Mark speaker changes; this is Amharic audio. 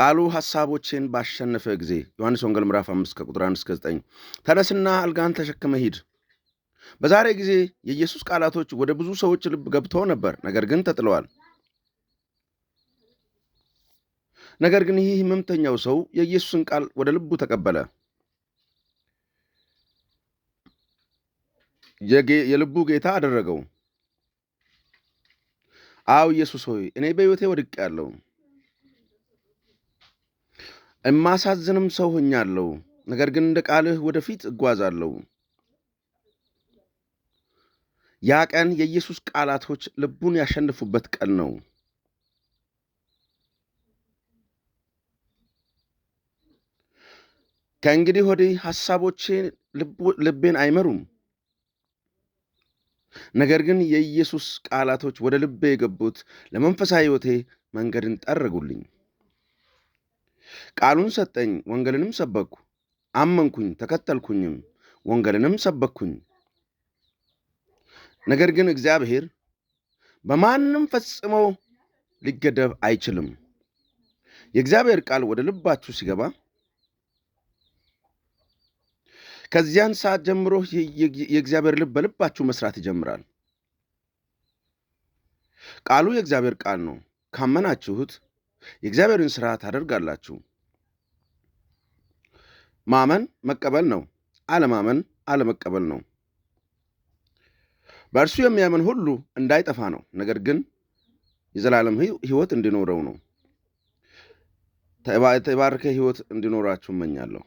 Speaker 1: ቃሉ ሐሳቦቼን ባሸነፈ ጊዜ፣ ዮሐንስ ወንጌል ምዕራፍ 5 ከቁጥር 1 እስከ 9፣ ተነስና አልጋህን ተሸክመህ ሂድ። በዛሬ ጊዜ የኢየሱስ ቃላቶች ወደ ብዙ ሰዎች ልብ ገብተው ነበር፣ ነገር ግን ተጥለዋል። ነገር ግን ይህ ሕመምተኛው ሰው የኢየሱስን ቃል ወደ ልቡ ተቀበለ። የልቡ ጌታ አደረገው። አው ኢየሱስ ሆይ፣ እኔ በሕይወቴ ወድቄአለሁ፣ እማሳዝንም ሰው ሆኛለሁ። ነገር ግን እንደ ቃልህ ወደፊት እጓዛለሁ። ያ ቀን የኢየሱስ ቃላቶች ልቡን ያሸንፉበት ቀን ነው። ከእንግዲህ ወዲህ ሐሳቦቼ ልቤን አይመሩም። ነገር ግን የኢየሱስ ቃላቶች ወደ ልቤ የገቡት ለመንፈሳዊ ሕይወቴ መንገድን ጠረጉልኝ። ቃሉን ሰጠኝ፣ ወንጌልንም ሰበኩ። አመንኩኝ፣ ተከተልኩኝም፣ ወንጌልንም ሰበኩኝ። ነገር ግን እግዚአብሔር በማንም ፈጽሞ ሊገደብ አይችልም። የእግዚአብሔር ቃል ወደ ልባችሁ ሲገባ ከዚያን ሰዓት ጀምሮ የእግዚአብሔር ልብ በልባችሁ መስራት ይጀምራል። ቃሉ የእግዚአብሔር ቃል ነው። ካመናችሁት የእግዚአብሔርን ሥራ ታደርጋላችሁ። ማመን መቀበል ነው። አለማመን አለመቀበል ነው። በእርሱ የሚያምን ሁሉ እንዳይጠፋ ነው፣ ነገር ግን የዘላለም ሕይወት እንዲኖረው ነው። የተባረከ ሕይወት እንዲኖራችሁ እመኛለሁ።